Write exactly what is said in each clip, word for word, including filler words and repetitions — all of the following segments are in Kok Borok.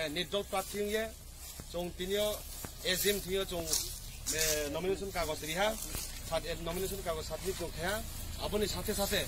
Nirdol Prarthi wngye chwng tinio A G M thwngyo chwng, eh, nomination kagoj riha, sat-, eh, nomination kagoj submit chwng khaha. Aboni sathe sathe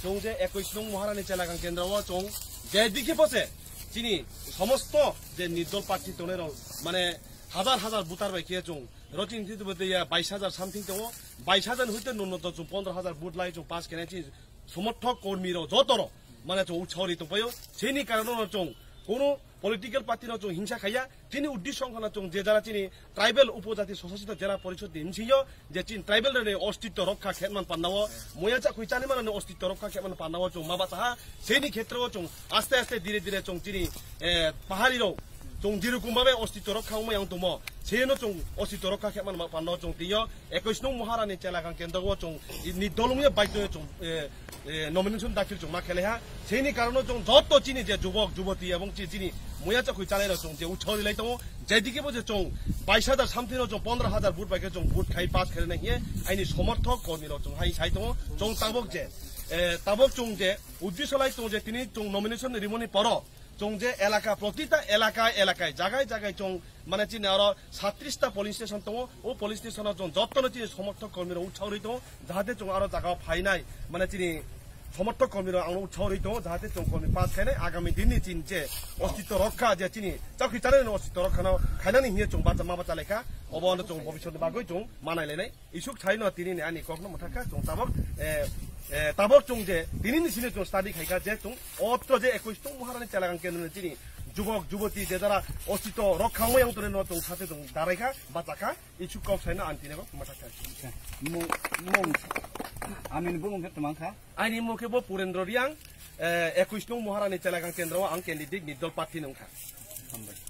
chwng je ekush nung Maharani Chelagang kendro o chwng je dikhe pose chini somosto je Nirdol Prarthi tongnai rok mane hajar hajar voter bai khe chwng rotini thwi twi ya bais hajar something tongo, bais hajar ni hoite nunnotom chwng pondro hajar vote lai chwng pass khenai chini somorthok kormi rok joto rok mane chwng utsaho ri tongpaio. Chini karono chwng kono political party no chwng hingsa khaiya. Chini uddesho wngkha chwng je jara chini tribal upojati swsasito jela porishod ni bisingo je chini tribal rokni ostitto rokha khe man panda o, moya cha khui chani manani ostitto rokha khe man panda o chwng ma bachaha. Chini khetre o chwng aste aste dire dire chwng chini, eh, pahari rok chwng jerokom babe ostitto rokha wngma yang tongmo, seno chwng ostitto rokha khe man panda o chwng twiyo. Ekush nung Maharani Chelagang kendro o chwng i-, Nirdol wngya baidyo chwng, eh, eh, nomination dakhil chwng ma khelaiha. Seni karono chwng joto chini je jubok, juboti ebong chi-, chini moya cha khui chalairok chwng je utsaho rilai tongo. Jedike bo je chwng bais hajar something rok chwng pondro hajar vote bai khe chwng vote khai pass khainai hiye aini somorthok kormi rok chwng hai sai tongo. Chwng tabok je, eh, tabok chwng je uddesho lai tongo je tini chwng nomination rimoni poro chwng je elaka, protita elaka, elaka, jagai jagai chwng mane chini aro satris ta polling station tongo, o polling station o chwng jotono chini somorthok kormi rok utsaho rwi tongo, jahate chwng aro jaga o phainai, mane chini somorthok kormi rok ang utsaho rwi tongo, jahate chwng kormi pass khainai, agami din ni chini je ostitto rokha je chini chakri chanai ni ostitto rokha no khainani hiye chwng bacha ma bacha lekha, obo ano chwng bobisot ni bagwi chwng manai lainai. Isuk thaino tini ni ani kokno mwthakha chwng tabok, eh, eh, tabok chwng je tini ni sini chwng study khaikha je chwng otro je ekush nung Maharani Chelagang kendro ni chini jubok juboti je jara ostitto rokha wngma yang tongnaino chwng sate chwng daraikha, bachakha, isuk kok saino ang tini kok mwthakha. Mung, mung, amini bumung khe twmang kha? Ani mung khe bo Purendra Riang, eh, ekush nung Maharani Chelagang kendro o ang candidate Nirdol Prarthi nung kha. Hambai.